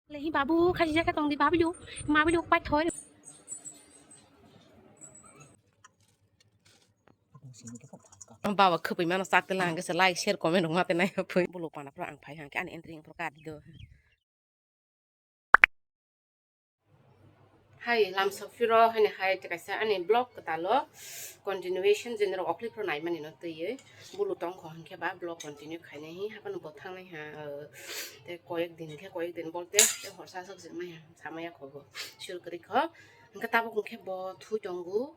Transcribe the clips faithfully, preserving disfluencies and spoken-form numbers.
Lehi babu, khaji jaka tong di babu yo, mabu yo paithoi. Baba khwpwi mano chak tela hwnkhe se like, share, comment rok ma tei nai phai. Bulu pana phro ang phai hwnkhe ani entry phro ka di do. Hai lamsa phiro haini hai tei kaisa ani vlog kwtalo continuation je norok okli phro naimani no twiwi bulu tongkho hwnkhe ba vlog continue khainai hi haphano bo thangnai ha, tei koyek din khe koyek din bolte tei horsa aswk jwngnai ha samaya kho bo sur kwrwi kho hwnkhe tabuk hwnkhe bo thui tongo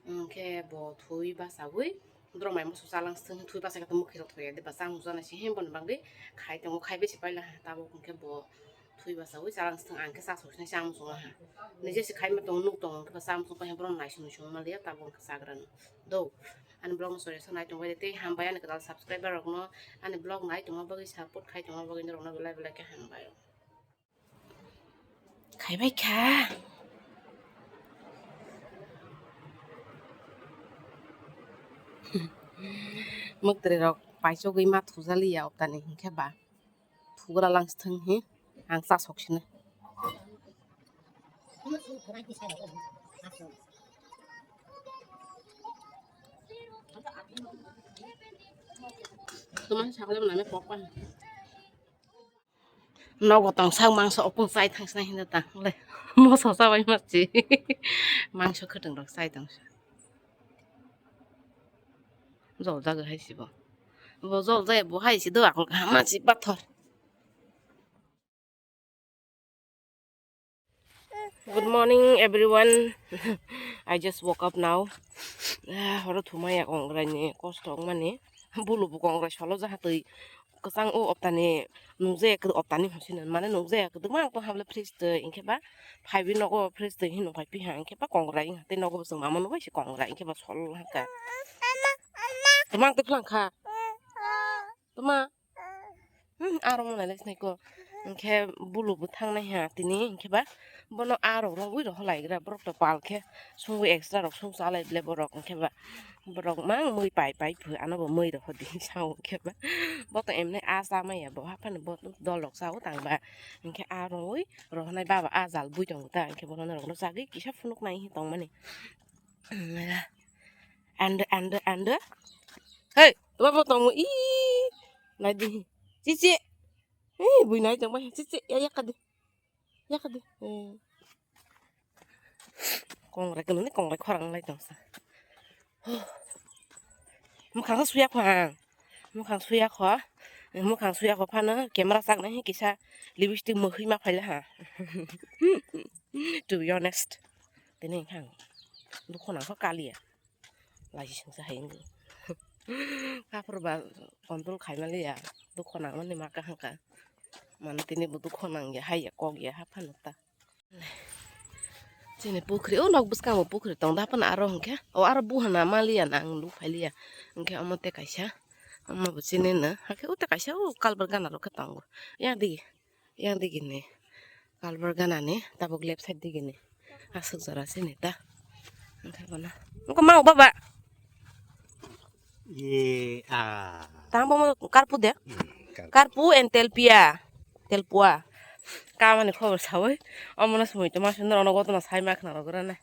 hwnkhe bo thui bachaui borok mai musu chalang sthwng thui bachai khe mukhi rok thoya de ba chang jana se hem boni bagwi khai tongo khai besi paila ha tabuk hwnkhe bo. Thui bachaui chalang sthwng ang khe chasok sinai chang muchungo ha. Nije se khaima tongo nuk tongo hwnkhe ba chang muchung paikha borok naising muchung manliya tabuk hwnkhe chagrano. Do ani vlog no sori so nai tongbai de tei hambai ani kwtal subscriber rokno ani vlog nai tongma bagwi support khai tongma bagwi norokno belai belai khe hambai. Khaibai kha. Mwktwrwi rok paisogwi ma thujaliya optani hwnkhe ba. Thugra lang sthwng hi ang cha sok sini. Tumang sakle mane pokpa. Nogo tong sak mangso opung chai thang sinai hinda tang le. Moso chabai ma chi. Mangso khwtwng rok chai tong. Jol jaga hai si bo. Bo jol jaya bo hai si do akol kaham ma si pathor. Good morning everyone. I just woke up now. Ah, horo thumaya kongrai ni kosto wngmani. Bulu bo kongrai solo jaha twi kwchang o optani nukjaya kwdwk optani hwnwi sinwi mane nukjaya kwdwkma ang tong habole fresh twi hinkhe ba phaiwi nogo fresh twi hinwi phai piha hinkhe ba kongrai wngha tei nogo bo chwng mama nukbai se kongrai hinkhe ba sol hwnkha. Kwmang twi phlang kha. Tuma. Hmm, aro mo nai sinai ko. Hinkhe bulu bo thangnai ha tini hinkhe ba bono aro rogwi rohor lai gra borok to pal khe sungwi extra rok sung cha lai ble borok hinkhe ba. Borok mang mui pai pai phu ano bo mui rok hodi sao khe ba. Bo to emne a cha maya bo haphano bo dol rok sao tang ba. Hinkhe a rongwi rohonai baba a jal bui tongo ta hinkhe bono norok no chagwi kisa phunuk nai hi tongmani. Ando ando ando. Hey, tuma bo tongo i. Nai di. Chichi. Ih, bui nai tong bai. Chichi ya ya kadi. Ya kadi. Eh. Kongrai kunu ni kongrai khorang lai tong sa. Mukhang suya kho ang. Mukhang suya kho. Mukhang suya kho phano camera chak nai kisa lipstick mohoi ma phaila ha. To be honest. Tini khang. Dukho nang kho kaliya. Laising sa hai wngwi. Kaphor ba control khai maliya. Dukho nang mani ma kaham ka. Mane tini bo dukho nang ya hai ya kok ya haphano ta. Chini pukhri, o nok bwskango pukhri tong da, haphano aro hwnkhe, o aro buhana maliya na ang nuk phailiya. Hwnkhe omo tei kaisa, omo bo chini no, hakhe o tei kaisa o kalbar gana rok khe tongo. Yang digi, yang digi ni kalbar gana ni, tabuk left side digi ni aswk jora chini ta. Hwnkhe bono, wngkha ma o baba. Ye, ah. Tamo bomo karpu de? Hmm, karpu. Karpu and telpia. Telpua. Kamani khobor sawi. Omono sumui toma sundor ono gotona sai ma khna rogorana.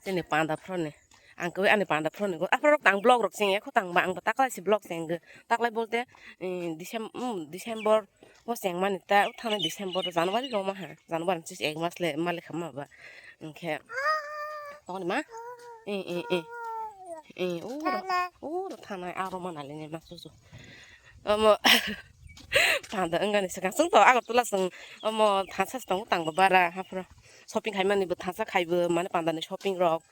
Chini panda phroni. Ang kwi ani panda phroni go. Aphro rok tang vlog rok chengya kho tang ba ang taklai si vlog chenggo. Taklai bolte, eh, Decem-, mm, December o chengmani ta thana December January roma ha. January chis ek mas le male khama ba. Hwnkhe tongni ma? Eh, eh, eh. Eh, uro, uro thanai, aro manali ni ma susu. Omo, panda wngani swkang. Chwng to Agartala chwng, omo, thansa se tongo tangbo bara, haphro. Shopping khaimani bo thansa khaibo, mane panda ni shopping rok.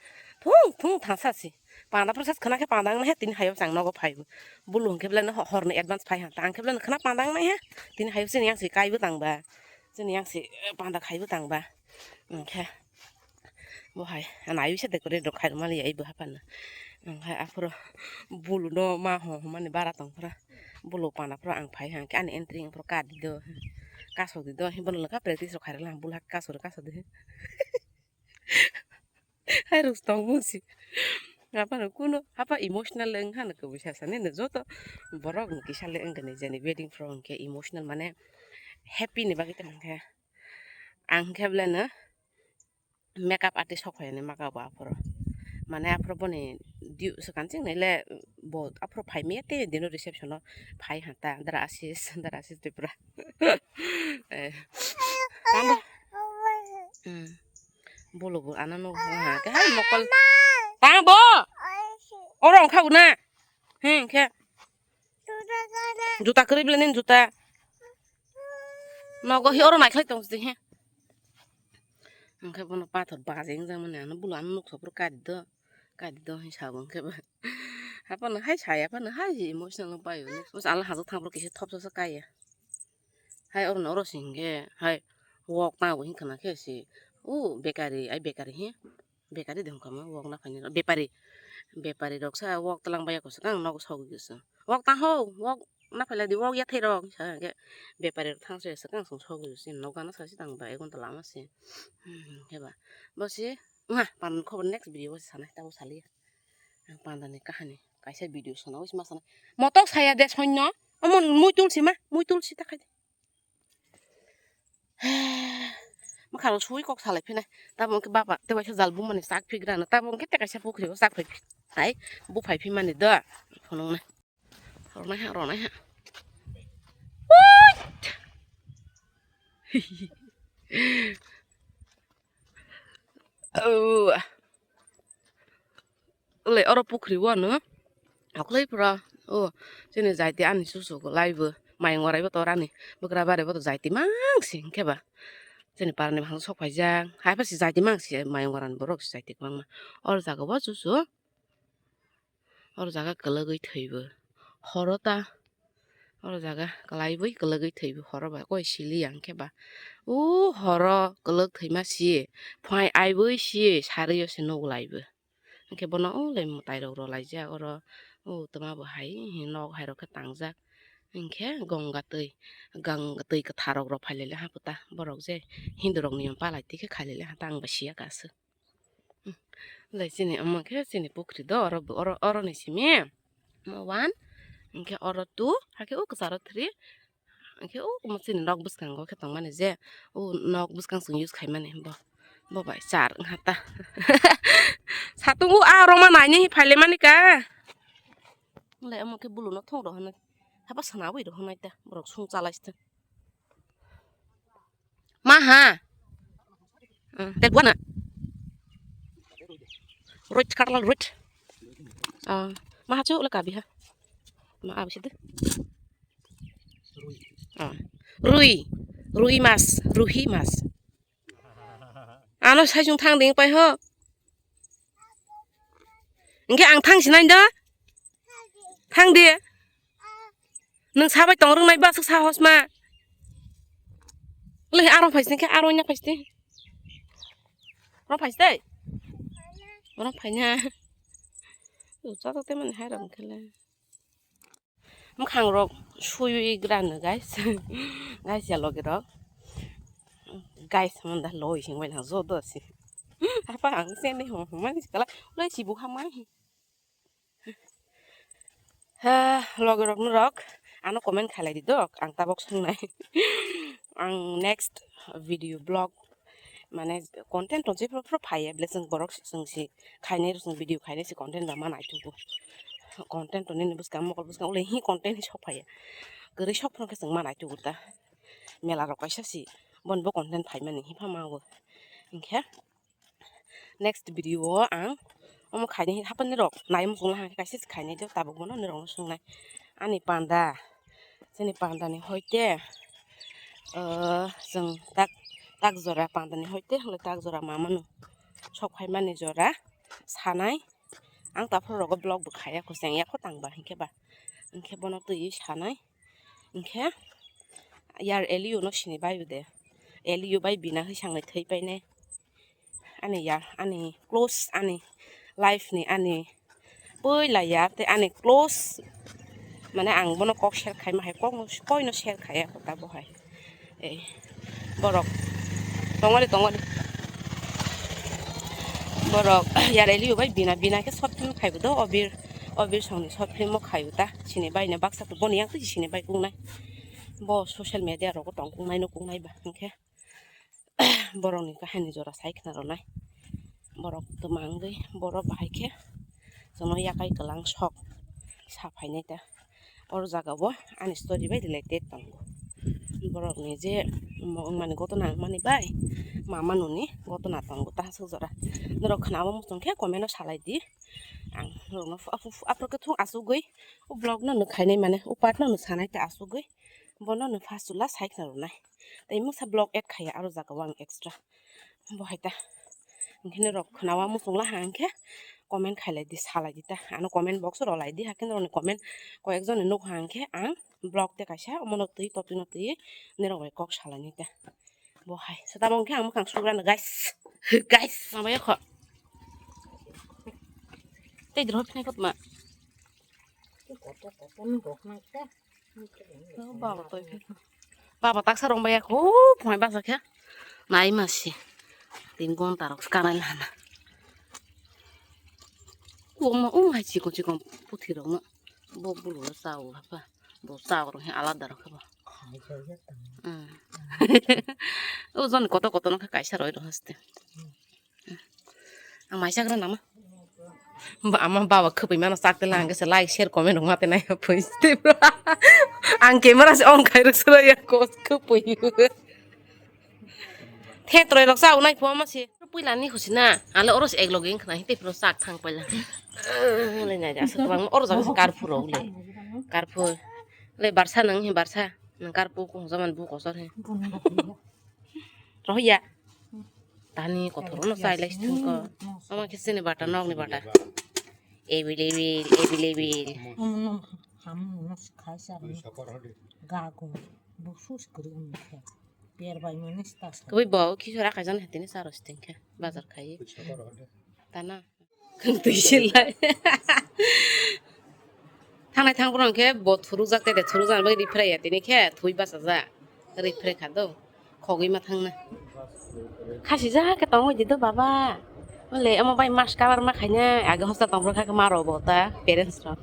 Thung, thung thansa se. Panda phro sas khna khe panda wngna he, tini hayo chang nogo phaibo. Bulu hwnkhe belai no ho-, hor ni advance phai ha. Tang khe belai no khna panda wngna he, tini hayo chini yang se kaibo tangba. Chini yang se, eh, panda khaibo tangba. Hwnkhe. Bo hai, naiyui se decorate rok khairok mani ya, ibo haphano. Ang hai aphuru bulu no ma ho, ho mani bara tong phra. Bulu pana phra ang phai hang khe ani entry ang phra ka di do. Kasok di do, himbo no kha practice rok khairok lang bulu hak kasok, kasok di. Hai rok tong bung si. Aphano kuno, hapha emotional le wng hano koboi sasa nini joto borok ni kisa le wng kani jani wedding phra hwnkhe emotional mane happy ni bagwi tong khe. Ang khe belai no makeup artist sok phaiyani makeup bo aphuru. Mane aphuru boni due swkang ching nai le bo aphuru phai maya tei dino reception o phai ha ta dara Asis, dara Asis Tripura. Eh, tamo. Hmm. Bolo bo ano no ha ke hai mokol. Tamo. Oro ongkha bo na. He khe. Juta kwrwi bele nini juta. Nogo hi oro naikhlai tong sidi he. Hwnkhe bono pathor bajai wngjakmani ano bulu ano nuksa phuru kari do, kari do hi sabo hwnkhe ba. Haphano hai saya phano hai se emotional wng paio, nuksa ala hajak thang phuru kisa thopsa sa kaiya. Hai oro no oro se hwnkhe hai wok tangwi hwnkha na khe se o bekari ai bekari he. Bekari de hwnkha ma wok na phaini bepari, bepari rok sa wok tlang baiya ko swkang nogo sogwi se wok tang ho wok na phailai di wok yathai rok sa hwnkhe bepari rok thang se swkang swng sogwi se nogo gana sa se tang ba ek ghonta lama se. Hmm, hwnkhe ba bo se wngha panda ni khobor next video o se sanai tabuk saliya ang panda ni kahani kaisa video sana o se ma sanai motok saya de soino omo muitul sima muitul si ta khai de. Mwkhang sui kok salai phinai. Tamo wngkhe baba tei waisa jal bumani chak phigrana. Tamo wngkhe tei kaisa pukhri o chak phai phi-, hai buphai phimani do. Phunuknai. Ronai ha, ronai ha. Uit! Oh. Le oro pukhri o no. Oklai pura. O, chini jaiti ani susu ko laibo. Mayung warai bo to rani. Bwkra bare bo to jaiti mangsi hwnkhe ba. Chini parani bwkhang sok phaijak. Hai pha si jaiti mangsi mayung warani borok si jaiti kwbangma. Oro jaga bo susu. Oro jaga kwlwgwi thwibo. Horo ta. Oro jaga kwlaiwi kwlwgwi thwibo horo ba koi sili ya hwnkhe ba. O horo kwlwk thwima si phai aiwi si sari o se nuk laibo. Hwnkhe bono o le mwtai rok rw laijak oro o twma bo hai nok hai rok khe tangjak. Hwnkhe gongga twi gongga twi kwthar rok rw phai lailai ha kwta borok je Hindu rok niyom palai twi khe khai lailai ha ta ang bai siya ka aswk. Lai chini omo khe chini pukhri do oro, oro, oro ni simi. Omo one, hwnkhe oro two, hakhe o kwcharo three, hwnkhe o omo chini nok bwskango khe tongmani je, o nok bwskang chwng use khaimani bo, bo bai char wngkha ta. Satung o a roma naini hi phailaimani ka. Lai omo khe bulu no thung rw hwnwi, haba sanawi rw hwnwi ta, borok sung chalai sithwng. Maha. Hmm, tek buana. Roit karla roit. Ah, maha chu le kabi ha. Ma abi sidi. Ah. Rui. Rui mas, ruhi mas. Ano sai chung thang ding pai ho. Hwnkhe ang thang sinai da. Thang di. Nwng sabai tong rwngnai ba swk sahos ma. Wlai arong phai sini khe arong nya phai sini. Rong phai sini. Rong phai nya. Ucha to temani hai rong khe le. Mwkhang rok sui grano guys. Guys ya logi rok. Guys manda loi sing bai na jodo si. Apa ang sini hong hong mani kala. Wlai si buha mai. Ha, logi rok norok ano comment khalai di dok, ang tabok songnai. Ang next video blog, mane content rok jephru phru phaiya, bele chwng borok chwng si khainai rok, chwng video khainai si content rok ma naithugo. Content rok nini bwskang mokol bwskang ulai hi content hi sok phaiya. Kwrwi sok phano khe chwng ma naithugo ta. Mela rok kaisa si, bon bo content phaimani hipha ma o. Hinkhe next video o ang omo khainai haphani rok nai muchung lai hwnkhe kaisa se khainai de tabuk bono norok no swngnai ani panda chini panda ni hoite, ah, chwng tak tak jora panda ni hoite hwnkhe tak jora mamano sok phaimani jora sanai ang taphuru rogo vlog bo khaiya kho chengya kho tangba hinkhe ba hinkhe bono twiwi sanai. Hinkhe yar Eliu no sini bai de. Eliu bai bina hwsang ni thwi painai. Ani yar, ani close, ani life ni, ani puila yar, tei ani close. Mane ang bono kok share khai ma hai, kok no, koi no share khai ya kota bo hai. Eh, borok tongori, tongori. Borok yar Eliu bai bina, bina khe short film khai bo do, Obir, Obir song ni short film o khai bo ta. Sini bai na baksa to boni yang twi sini bai kungnai. Bo social media rogo tong kungnai no kungnai ba hinkhe. Borokni kahani jora sai khna rwnai. Borok twma wngwi borok bahai khe chwngno yakai kwlang sok sa phainai ta. Oro jaga o ani story bai related tongo. Borokni je wngmani gotona wngmani bai mama noni gotona tongo ta aswk jora. Norok khna o muchung khe comment o salai di. Ang norokno aphuru khe thung asugwi o vlog no nuk khainai mane o part no nuk sanai ta asugwi bono no first chwla sai khna rwnai. Tei mungsa vlog add khaiya aro jaga o ang extra. Bo hai ta. Hingke norok khnawa muchung la hang khe comment khailai di, salai di ta. Ano comment box o rwlai di, hakhe norokni comment koyek joni nuk hang khe ang vlog te kaisa omono twi totwino twi norok bai kok salai ni ta. Bo hai. Sota bo hingke ang mwkhang sugrano guys. Guys, mabaya kho. Tei dro phinai kotma. Baba toi khe. Baba taksa rong baya kho, phai basa khe. Nai masi. Tin gonta rok kanai lana. Koma um hai chikon chikon puthi rok no. Bo bulu no chao hapa. Bo chao rok he alada rok hapa. O jon koto koto no khe kaisa roi rok haste. Ang mai chagra nama. Ba ama baba khapui mano chak tela ang khe like share comment rok ma tenai pui. Ang camera se on khai rok sura ya ko khapui. The troi rok sa unai phu ama se. Puila ni khusi na. Ale oro se ek loge khna hite pro sak thang paila. Le nai ja sa bang oro ja karphu rok le. Karphu. Le barsa nang he barsa. Nang karphu ko jaman bu ko sor he. Rohya. Tani kotor no chai lai sithung ko. Ama khe sini bata, nok ni bata. Ebil ebil, ebil ebil. Gago. Buksus kuri umkhe. Per bai mani stas. Kwi bo kisora kaijan hetini saro sithung khe. Bazar khai. Tana. Twi silai. Thangnai thang borok hwnkhe bo thurukjak tei de thurukjakni bagwi riphraiya tini khe thwi bachajak. Riphrai kha do. Khogwi ma thangna. Khasijak khe tongwi di do baba. Ole omo bai mask cover ma khaina age hostel tong phuru kha ma rw bo ta parents rok.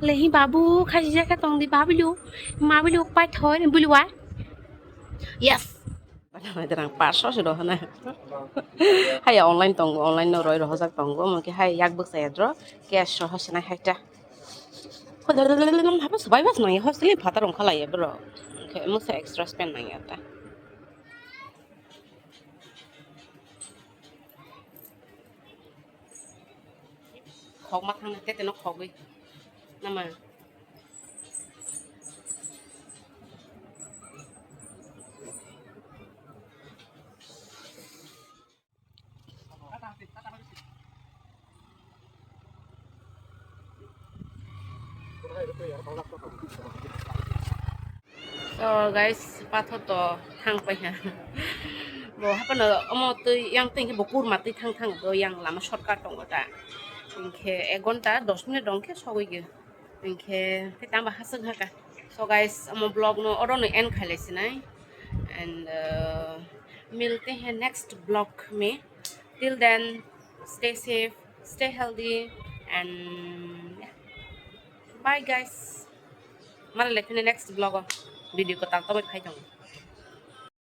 Le hi babu khasijak khe tong di babu lu. Ma bulu paithor bulu wa. Yes. Madrang paso se dohana. Hai online tongo, online no roi rohojak tongo, mungkin hai yak bwk saya dro, cash soho sinai hai ta. Habo subai bas nang hostel phatar ongkha lai bro. Mungkin extra spend nang ya ta. Khok ma thang te te no khogwi. Nama. So guys, pathor to thang pai ha. Bo hapano omo twi yang twi bo kurma twi thang thang do yang lama shortcut tongo ta. Hingkhe ek ghonta dos minute rong khe sogwi ge. Hingkhe tei tangba haswk haka. So guys, omo vlog no oro no end khailai sinai. And uh, milte hain next vlog mein. Till then, stay safe, stay healthy, and yeah. Bye guys. Mala lekhne next vlog o video ko tal tobai phai tongo.